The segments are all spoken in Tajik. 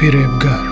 Фиребгар.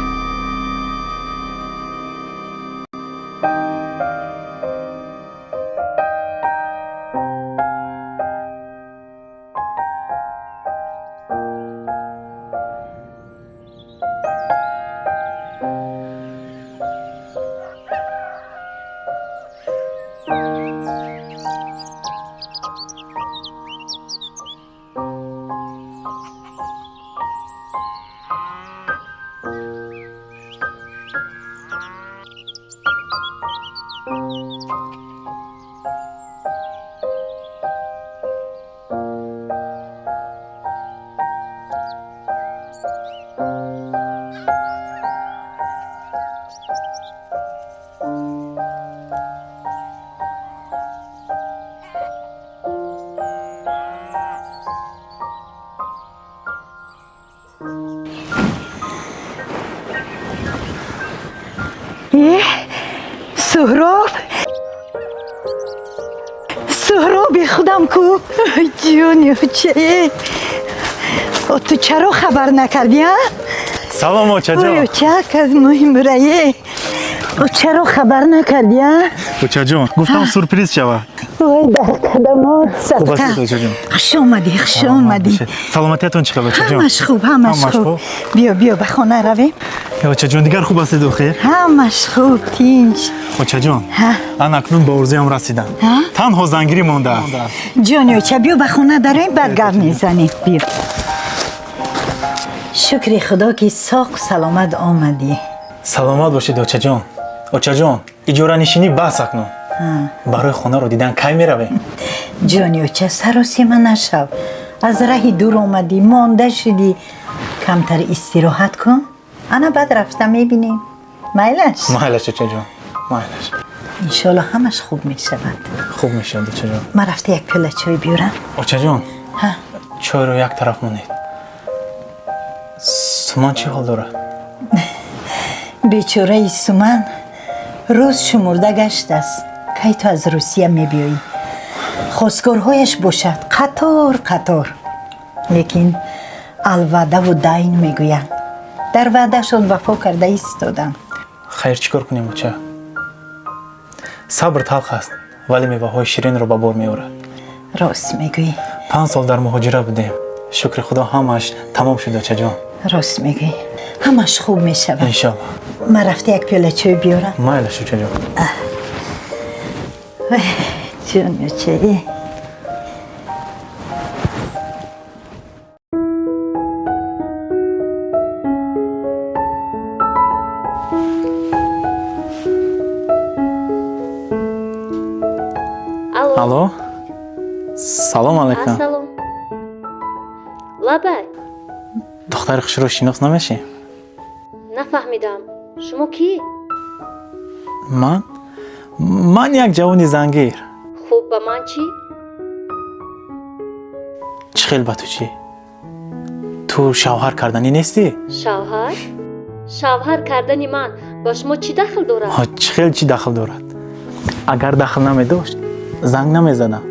Суҳроб, Суҳроби худам ку, ҷони чае, ту чаро хабар накардӣ, а? Салом, очаҷон. Очак аз муҳимрае, чаро хабар накардӣ, а? Очаҷон, гуфтам сюрприз шавад. Вой, дар қадамот Хуб садқа. ҳастед, очаҷон? Хуш омадӣ, хуш омадӣ. Саломатиятон чӣ хел, очаҷон? Ҳамаш хуб, ҳамаш Ҳамаш хуб. хуб? Биё, биё, ба хона равем. Очаҷон, дигар хуб ҳастед, охир? Ҳамаш хуб, тинҷ. Очаҷон, Ҳа? ан акнун ба орзуям расидам. Ҳа? Танҳо зангирӣ мондааст. Ҷони оча, биё ба хона дароем, баъд гап мезанем. Биё. Шукри Худо, ки соқ саломат омадӣ. Саломат бошед, очаҷон. Очаҷон, иҷоранишинӣ бас, акнун барои хонаро дидан кай меравем? Ҷони оча, саросема нашав. Аз раҳи дур омадӣ, монда шудӣ, камтар истироҳат кун, ана баъд рафта мебинем. Майлаш? Майлаш, очаҷон, майлаш. Иншоалло, ҳамаш хуб мешавад. Хуб мешавад, очаҷон. Ман рафта як пиёла чой биёрам. Очаҷон, Ҳа? чойро як тараф монед. Суман чӣ ҳол дорад? Бечораи Суман рӯз шумурда гаштааст, кай ту аз Русия мебиёӣ. Хостгорҳояш бошад қатор қатор, лекин алваъдаву дайн мегӯянд, дар ваъдашон вафо карда истоданд. Хайр, чӣ кор кунем, оча? Сабр талх аст, вале меваҳои ширинро ба бор меорад. Рост мегӯӣ. 5 сол дар муҳоҷират будем. Шукри Худо, ҳамааш тамом шуд, очаҷон. Рост мегӯӣ, ҳамаш хуб мешавад. Иншоалло. Ман рафта як пиёла чой биёрам. Майлаш, очаҷон. Ҷони очаи. Алло. Алло, салом алайкум. Ассалом. Лабай. Духтари хушро шинос намешӣ? Нафаҳмидам. Шумо кӣ? Ман як ҷавони зангир. Хуб, ба ман чӣ? Чӣ хел ба ту чӣ? Ту шавҳар карданӣ нестӣ? Шавҳар? Шавҳар кардани ман ба шумо чӣ дахл дорад? Ҳо, чӣ хел чӣ дахл дорад? Агар дахл намедошт, занг намезадам.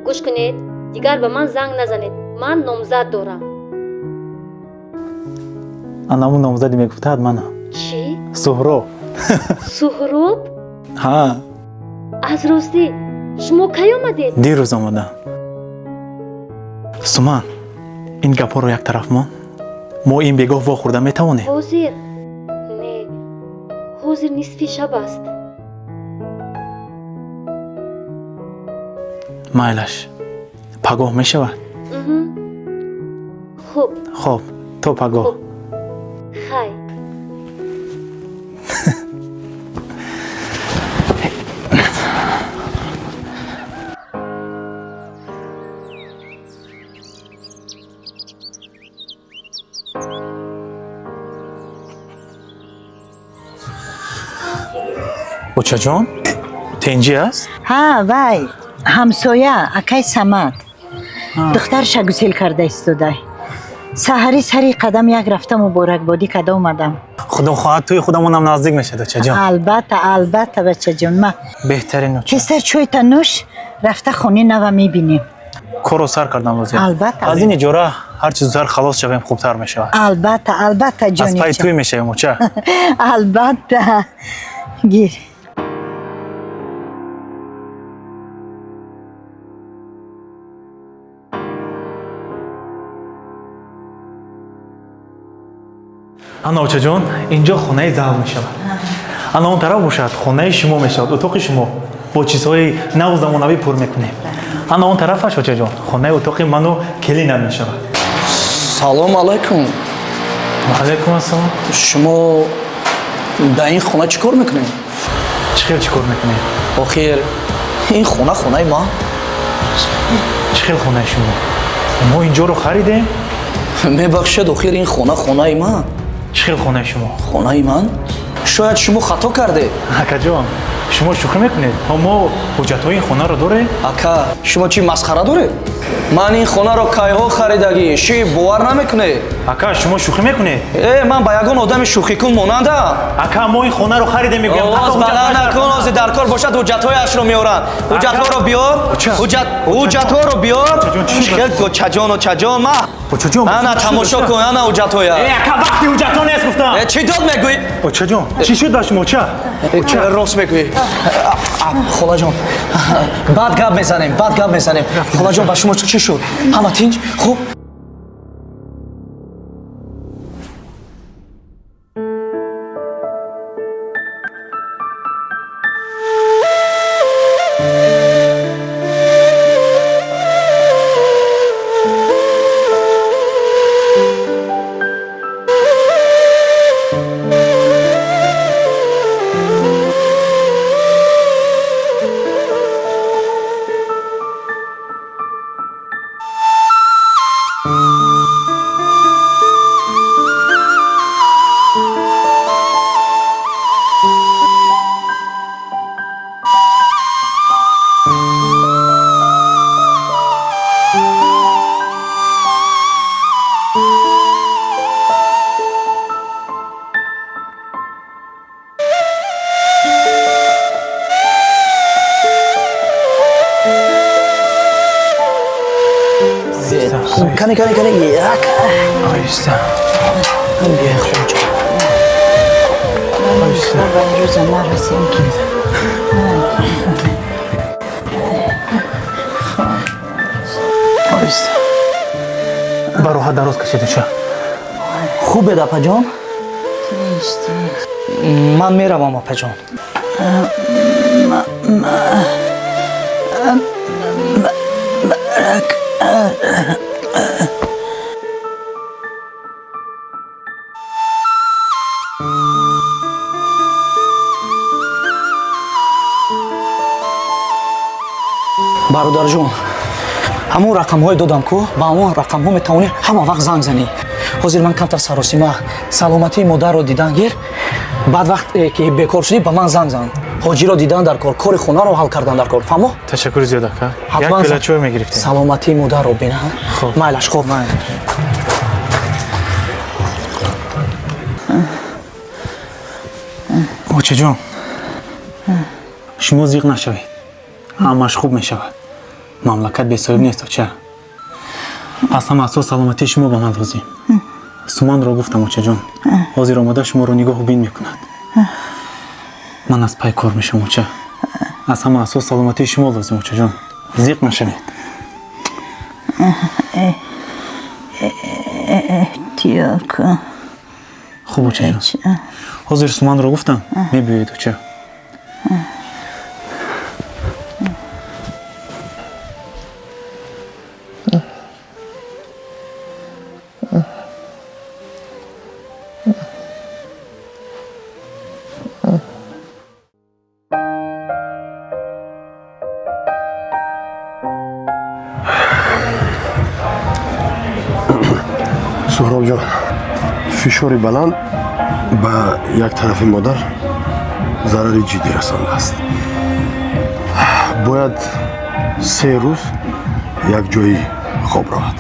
Гӯш кунед, дигар ба ман занг назанед. Ман номзад дорам. Анамун номзаде мегуфтаад манам. Чӣ? Суҳроб. Суҳроб? Ҳа. Аз ростӣ, шумо кай омадед? Дирӯз омадам. Суман, ин гапҳоро як тараф мон. Мо ин бегоҳ вохӯрда метавонем? Ҳозир? Не, ҳозир нисфи шаб аст. Майлаш, пагоҳ мешавад? Уҳу. Хуб. Хоб, то пагоҳ. Хуб. Хай. Очаҷон, тенҷӣ аст? Ҳа, вай ҳамсоя, акай Самад, духтарша гусел карда истодай. Саҳарӣ сари қадам як рафта муборакбодӣ карда омадам. Худо хоҳад, тӯи худамонам наздик мешавад, очаҷон. Албатта, албатта, бачаҷон, ма. Беҳтарин, оча. Тезтар чойта нӯш, рафта хони нава мебинем. Корро сар кардан лозим. Албатта. Аз ин иҷора Ҳарчи зудтар халос шавем, хубтар мешавад. Албатта, албатта, Аз пайи ҷонича. тӯй мешавем, оча. Албатта, гир. Ана, очаҷон, инҷо хонаи зал мешавад. Ана он тараф бошад, хонаи шумо мешавад, утоқи шумо бо чизҳои наву замонавӣ пур мекунем. Ана он тарафаш, очаҷон, хонаи утоқи ману келинам мешавад. Салом алайкум. Алайкум ассалом. Шумо дар ин хона чӣ кор мекунед? Чӣ хел чӣ кор мекунем? Охир ин хона хонаи ман. Чӣ хел хонаи шумо? Мо инҷоро харидем. Мебахшед, охир ин хона хонаи ман. Чӣ хел хонаи шумо? Хонаи ман. Шояд шумо хато кардед. Акаҷон, шумо шӯхӣ мекунед? Ҳо, мо ҳуҷҷатҳои ин хонаро дорем. Ака, шумо чӣ, масхара доред? Ман ин хонаро кайҳо харидагӣ, ши бовар намекунед? Ака, шумо шӯхӣ мекунед? Э, ман ба ягон одами шӯхикун монандам? Ака, мо ин хонаро харидем, мегӯям. Овоз баланд накун, ҳозир дар кор бошад, ҳуҷҷатҳояшро меоранд. Ҳуҷҷатҳоро биёр. Ҳуҷҷатҳоро биёр. Чаҷону чаҷон ма. Очаҷон, ана тамошо кун, ана ҳуҷҷатҳоя. Э, ака, вақти ҳуҷҷатҳо нест, гуфтам. Э, чӣ дод мегӯӣ? Очаҷон, чӣ шуд ба шумо, оча? Рост мегӯӣ, холаҷон. Баъд гап мезанем, баъд гап мезанем. Холаҷон, ба шумо чӣ шуд? Ҳама тинҷ, хуб? Кане, кане, кане, як. Оҳиста. Биёй, холаҷон. Ба имрӯза нарасем ки. Оҳиста, ба роҳат дароз кашед, оча. Хубед, апаҷон? Тинҷ, тинҷ. Ман меравам, апаҷон. Бародарҷон, ҳамон рақамҳое додам ку, ба ҳамон рақамҳо метавонӣ ҳама вақт занг занӣ. Ҳозир ман камтар саросима, саломатии модарро дидан гир. Баъд вақт ки бекор шудӣ, ба ман занг зан. Ҳоҷиро дидан дар кор, кори хонаро ҳал кардан дар кор, фаҳмо? Ташаккури зиёд, ака. Як Ҳатман. пиёла чой мегирифтем. Саломатии модарро бина. Хуб. Майлаш, хоб. Очаҷон, шумо зиқ нашавед, ҳамаш хуб мешавад. Мамлакат бесоҳиб нест, оча. Аз ҳама асос саломатии шумо ба ман лозим. Суманро гуфтам, очаҷон, ҳозир омода шуморо нигоҳу бин мекунад. Ман аз пай кор мешавам, оча. Аз ҳама асос саломатии шумо лозим, очаҷон, зиқ нашавед. Эҳтиёт кун. Хуб, очаҷон, ҳозир Суманро гуфтам, мебиёед, оча. Суҳробҷон, фишори баланд ба як тарафи модар зарари ҷиддӣ расондааст. Бояд 3 рӯз як ҷои хоб равад,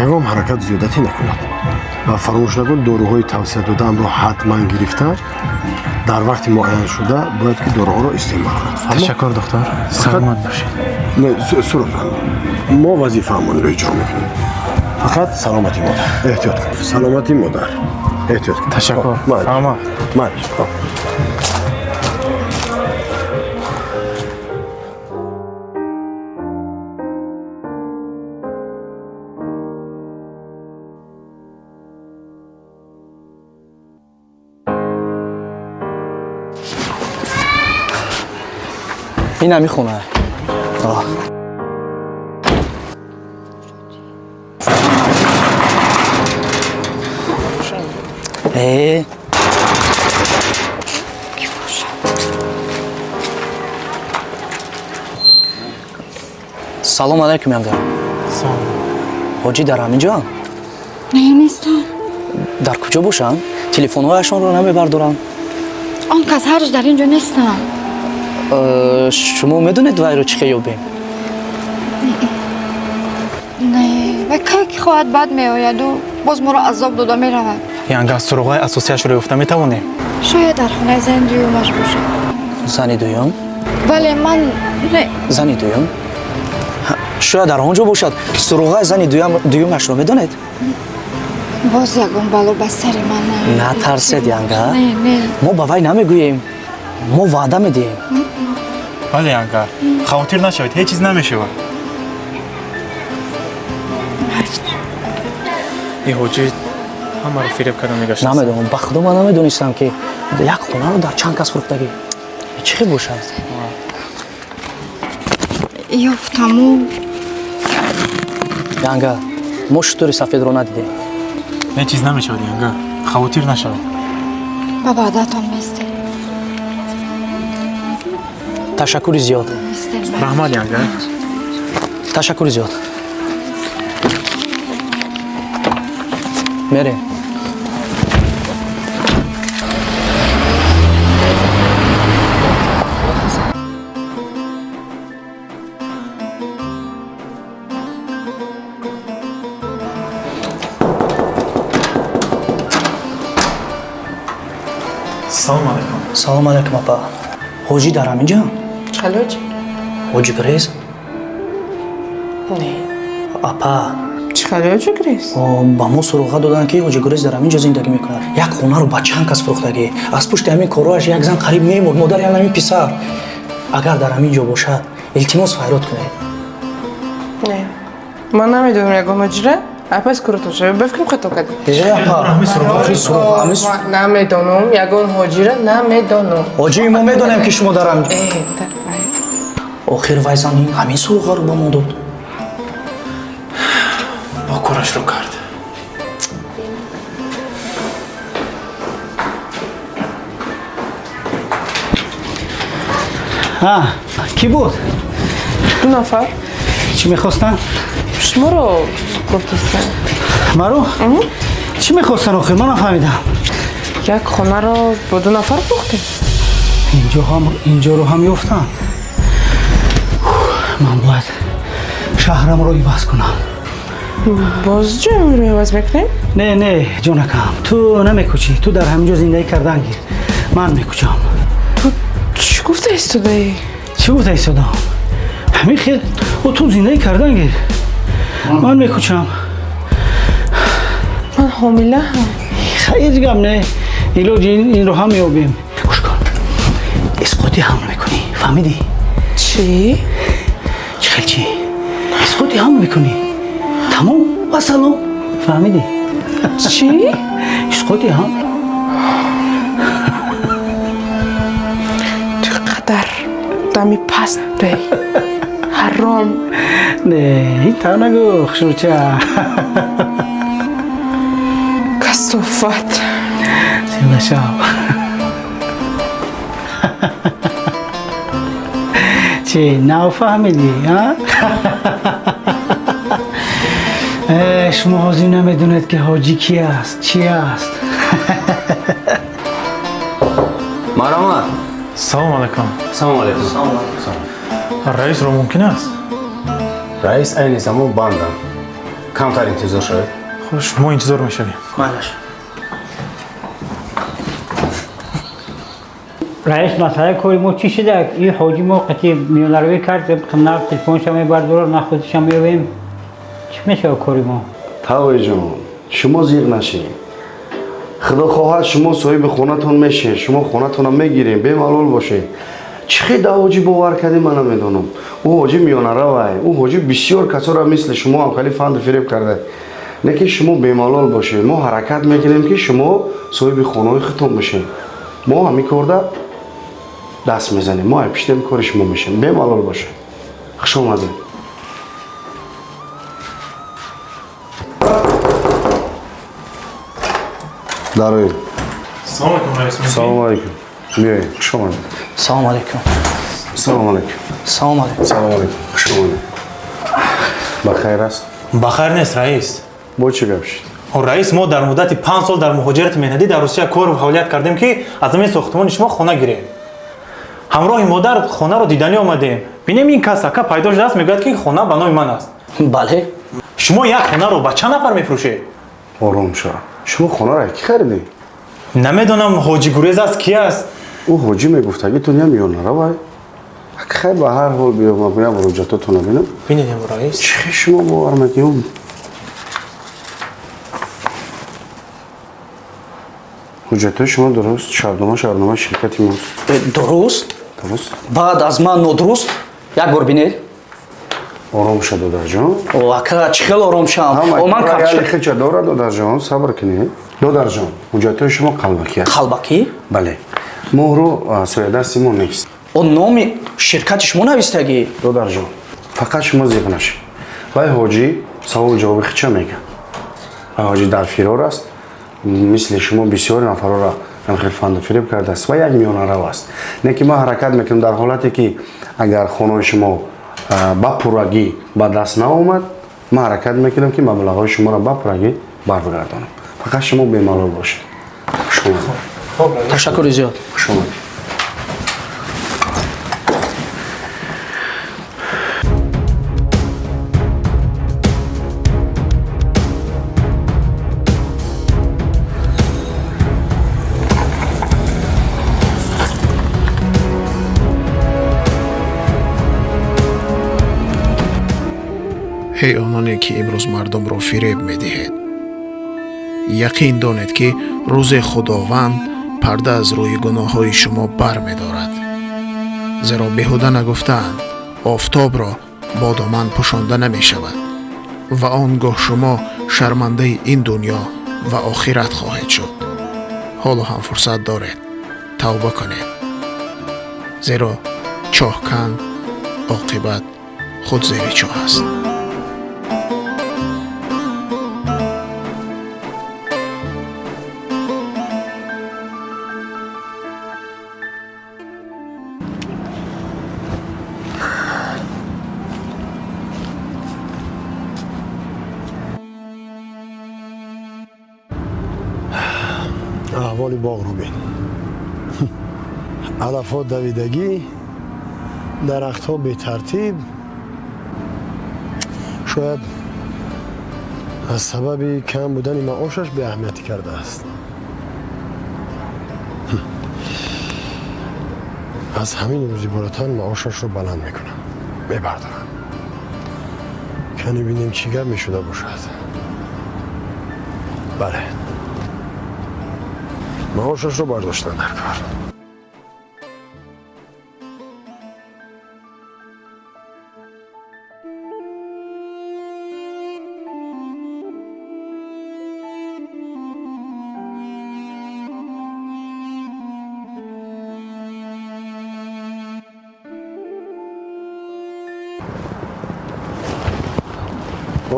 ягон ҳаракат зиёдатӣ накунад ва фаромӯш накун, доруҳои тавсия додаамро ҳатман гирифта, дар вақти муайяншуда бояд ки доруҳоро истеъмол кунад. Фаҳмо? Ташаккур, духтар, саломат бошед. Не, Суҳробҷон, мо вазифаамонро иҷро мекунем. Фақат саломатии модар. Эҳтиёт кун. Саломатии модар. Эҳтиёт кун. Ташаккур. Ама. Майли. Ин ҳами хона. Э. Салом алайкум, янга. Салом. Ҳоҷӣ дар ҳамин ҷоам? Не, нестам. Дар куҷо бошанд? Телефонҳояшонро намебардоранд. Он кас ҳар рӯз дар ин ҷо нестам. Шумо медонед вайро чӣ хел ёбем? Не, вай кай ки хоҳад баъд меояду боз моро азоб дода меравад. Янга, суроғаи асосияшро ёфта метавонем? Шояд дар хонаи зани дуюмаш бошад. Зани дуюм? Вале ман не. Зани дуюм? Шояд дар он ҷо бошад. Суроғаи зани дуюмашро медонед? Боз ягон бало ба сари ман наояд. Натарсед, янга. Не, не. Мо ба вай намегӯем. Мо ваъда медиҳем. Бале, янга, хавотир нашавед, ҳеҷ чиз намешавад. Ин ҳоҷӣ ҳамаро фиреб карда мегашт. Намедонам, ба худо ман намедонистам, ки як хонаро дар чанд кас фурӯхтагӣ. Чӣ хел бошад? Ёфтаму. Янга, мо шутури сафедро надидем. Ҳеҷ чиз намешавад, янга, хавотир нашавед. Ба ваъдатон местем. Ташаккури зиёд. Раҳмат, янга. Ташаккури зиёд. Мерем. Салом алайкум. Салом алайкум, апа. Ҳоҷӣ дар ҳамин ҷо? Чӣ ҳоҷӣ? Ҳоҷи Грез? Не. Апа. Чӣ ҳоҷи Грез? Ба мо суроға доданд, ки ҳоҷи Грез дар ҳамин ҷо зиндагӣ мекунад. Як хонаро ба чанд кас фурӯхтагӣ. Аз пушти ҳамин корҳояш як зан қариб мемурд, модари ҳамин писар. Агар дар ҳамин ҷо бошад, илтимос файрод кунед. Не. Ман намедонам ягон ҳоҷира. Апа, скоротон шава. Ба фикрам хато кардем. Э, апа. Намедонам, ягон ҳоҷира намедонам. Ҳоҷии мо медонем, ки шумо дар ҳамин Охир вай зан ҳамин суроғаро ба мо дод. Бо корашро кард. Кӣ буд? Ду нафар. Чӣ мехостанд? Шуморо гуфтастанд. Маро? Чӣ мехостанд охир? Ман нафаҳмидам. Як хонаро бо ду нафар фурӯхтем. Инҷоро ҳам ёфтанд. Ман бояд шаҳрамро иваз кунам. Боз ҷоямро иваз мекунем? Не, не, ҷонакам, ту намекӯчӣ. Ту дар ҳамин ҷо зиндагӣ кардан гир. Ман мекӯчам. Ту чӣ гуфта истодаӣ? Чӣ гуфта истодам? Ҳамин хел ту зиндагӣ кардан гир. Ман мекӯчам. Ман ҳомилаам. Ҳеҷ гап не. Илоҷи инро ҳам меёбем. Гӯш кун. Исқоти ҳамл мекунӣ. Фаҳмидӣ? Чӣ? Чӣ хел чӣ? Исқоти ҳамл мекунӣ. Тамом, вассалом. Фаҳмидӣ? Чӣ? Исқоти ҳамл. Ту қадар дами паст бе. Ҳаром. Не, ин тавр нагӯ, хушрӯча. Касофат. Силашав. Чӣ, нафаҳмидӣ, а? Шумо ҳозир намедонед, ки ҳоҷӣ ки аст, чӣ аст. Марҳамат. Салом алайкум. Салом алайкум. Раисро мумкин аст? Раис айни замон бандам. Камтар интизор шавед. Хуш, мо интизор мешавем. Майлаш. Раис, масъалаи кори мо чӣ шуда? Ин ҳоҷи мо қатъи миёнаравӣ кард, на телефонша мебардорад, на худша меёвем. Чӣ мешавад кори мо? Тавоиҷон, шумо зиқ нашед. Худо хоҳад, шумо соҳиби хонатон мешед, шумо хонатонам мегирем, бемалол бошед. Чӣ хел да ҳоҷӣ бовар кардем, ман намедонам. Ӯ ҳоҷӣ миёнаравай, ӯ ҳоҷӣ бисёр касоро мисли шумо ҳам хеле фанду фиреб карда. Не ки шумо бемалол бошед, мо ҳаракат мекунем, ки шумо соҳиби хонаҳои худтон бошед. Мо ҳамин корда даст мезанем, мо пишти кори шумо мешем, бемалол бошед. Хуш омадед. Дароед. Салом алейкум, раис. Салом алейкум. Биёед, хуш омадед. Салом алейкум. Салом алейкум. Салом алейкум. Салом алейкум. Хуш омадед. Ба хайр аст? Ба хайр нест, раис. Бо чӣ гап шуд? Раис, мо дар муддати 5 сол дар муҳоҷирати меҳнатӣ дар Русия кору фаъолият кардем, ки аз ҳамин сохтмони шумо хона гирем. Ҳамроҳи модар хонаро диданӣ омадем. Бинем, ин кас ака пайдо шудааст, мегӯяд, ки хона ба номи ман аст. Бале. Шумо як хонаро ба чанд нафар мефурӯшед? Ором шав. Шумо хонаро ки харидед? Намедонам, ҳоҷи Гурез аст, ки аст? Ӯ ҳоҷӣ мегуфтагитон ям миёнаравай. Хайр, ба ҳар ҳол биё, ман гӯям муроҷиатотонро бинам. Бинедем, раис. Чӣ шумо бовар мекунед? Ҳуҷҷатҳои шумо дуруст, шартнома, шартномаи ширкати мост. Дуруст? Дуруст. Баъд аз ман нодуруст? Як бор бинед. Ором ша, додарҷон. О, ака, чӣ хел ором шам? О, ман капча хеча дорад, додарҷон, сабр кунед. Додарҷон, ҳуҷҷатҳои шумо қалбакӣ аст. Қалбакӣ? Бале. Муҳру соядасти мо нест. О, номи ширкати шумо навистагӣ? Додарҷон, фақат шумо зиқ нашед. Вай ҳоҷӣ савол ҷавоби хича мегӯяд. Вай ҳоҷӣ дар фирор аст. Мисли шумо бисёр нафарора хел фанду фиреб кардааст ва як миёнарав аст. Не ки ман ҳаракат мекунам дар ҳолате ки агар хонаи шумо ба пуррагӣ ба даст наомад, ман ҳаракат мекунам, ки маблағҳои шуморо ба пуррагӣ баргардонам. Фақат шумо бемалол бошед. Хуш омадед. Ташаккури зиёд. Хуш омадед. Ҳей ононе, ки имрӯз мардумро фиреб медиҳед, яқин донед, ки рӯзе Худованд парда аз рӯи гуноҳҳои шумо бармедорад. Зеро беҳуда нагуфтаанд, офтобро бо доман пӯшонда намешавад ва он гоҳ шумо шармандаи ин дунё ва охират хоҳед шуд. Ҳоло ҳам фурсат доред, тавба кунед, зеро чоҳкан оқибат худ зери чоҳ аст. Аҳволи боғро бин. Алафҳо давидагӣ, дарахтҳо бетартиб. Шояд аз сабаби кам будани маошаш беаҳамиятӣ кардааст. Аз ҳамин рӯз иборатан маошашро баланд мекунам, мебардорам. Кани бинем, чӣ гап мешуда бошад. Бале, маошашро бардоштан дар кор.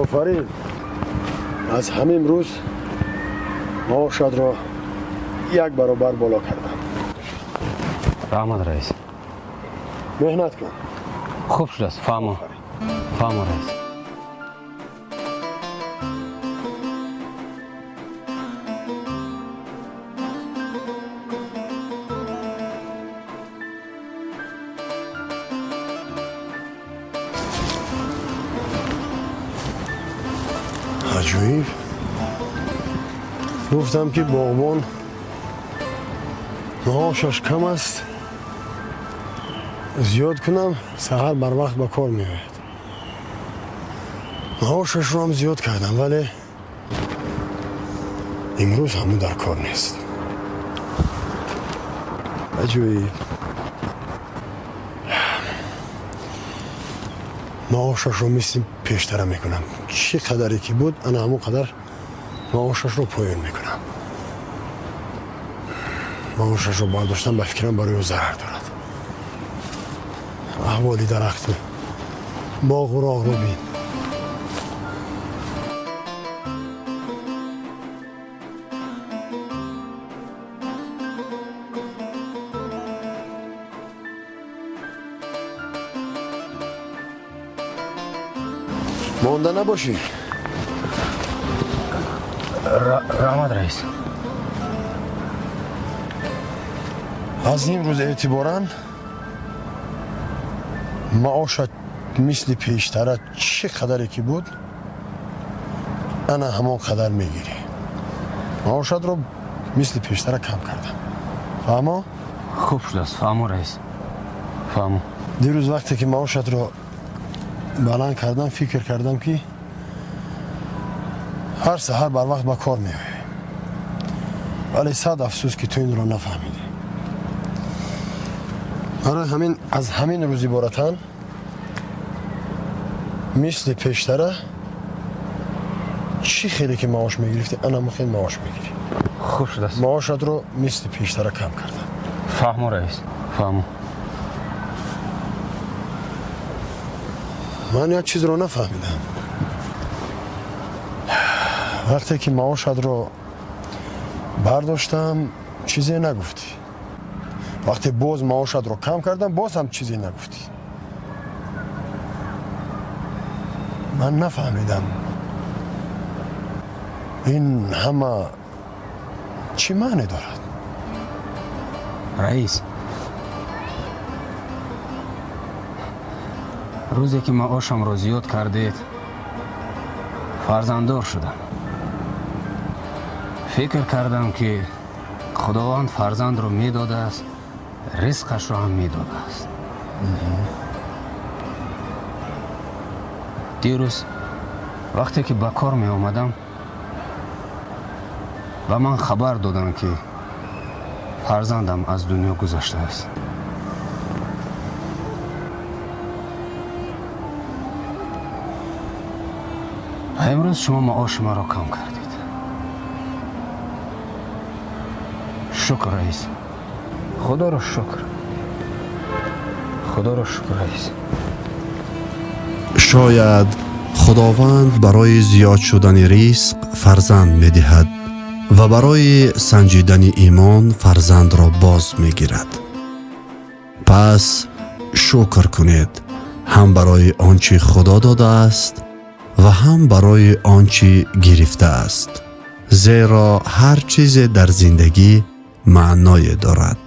Офарин, аз ҳамин рӯз маошатро як баробар боло кардам. Раҳмат, раис. Меҳнат кун. Хуб шудааст, фаҳмо. Фаҳмо, раис. Аҷоиб, гуфтам, ки боғбон маошаш кам аст, зиёд кунам, саҳар барвақт ба кор меояд. Маошашро ҳам зиёд кардам, вале Имрӯз ҳамун дар кор нест. Аҷоиб, маошашро мисли пештара мекунам. Чӣ қадаре ки буд, ана ҳамон қадар маошашро поён мекунам. Маошашро бардоштан, ба фикрам, барои ӯ зарар дорад. Аҳволи дарахту боғу роҳро бин. Монда набошӣ. Раҳмат, раис. Аз ин рӯз эътиборан маошат мисли пештара, чӣ қадаре ки буд, ана ҳамон қадар мегирӣ. Маошатро мисли пештара кам кардам, фаҳмо? Хуб шудааст, фаҳмо, раис, фаҳмо. Дирӯз вақте ки маошатро баланд кардам, фикр кардам, ки ҳар саҳар барвақт ба кор меоӣ, вале сад афсӯс, ки ту инро нафаҳмидӣ. Барои ҳамин аз ҳамин рӯз иборатан мисли пештара, чӣ хеле ки маош мегирифтӣ, анамо хел маош мегирӣ. Хуб шудааст. Маошатро мисли пештара кам кардам. Фаҳмо, раис, фаҳмо. Ман як чизро нафаҳмидам. Вақте ки маошатро бардоштам, чизе нагуфтӣ. Вақте боз маошатро кам кардам, боз ҳам чизе нагуфтӣ. Ман нафаҳмидам, ин ҳама чӣ маъне дорад? Раис, рӯзе ки маошамро зиёд кардед, фарзанддор шудам. Фикр кардам, ки Худованд фарзандро медодааст, ризқашро ҳам медодааст. Дирӯз вақте ки ба кор меомадам, ба ман хабар доданд, ки фарзандам аз дунё гузаштааст. Ва имрӯз шумо маоши маро кам кардед. Шукр, раис, худоро шукр, худоро шукр, раис. Шояд Худованд барои зиёд шудани ризқ фарзанд медиҳад ва барои санҷидани имон фарзандро боз мегирад. Пас шукр кунед ҳам барои он чӣ Худо додааст ва ҳам барои он чӣ гирифтааст, зеро ҳар чизе дар зиндагӣ маъное дорад.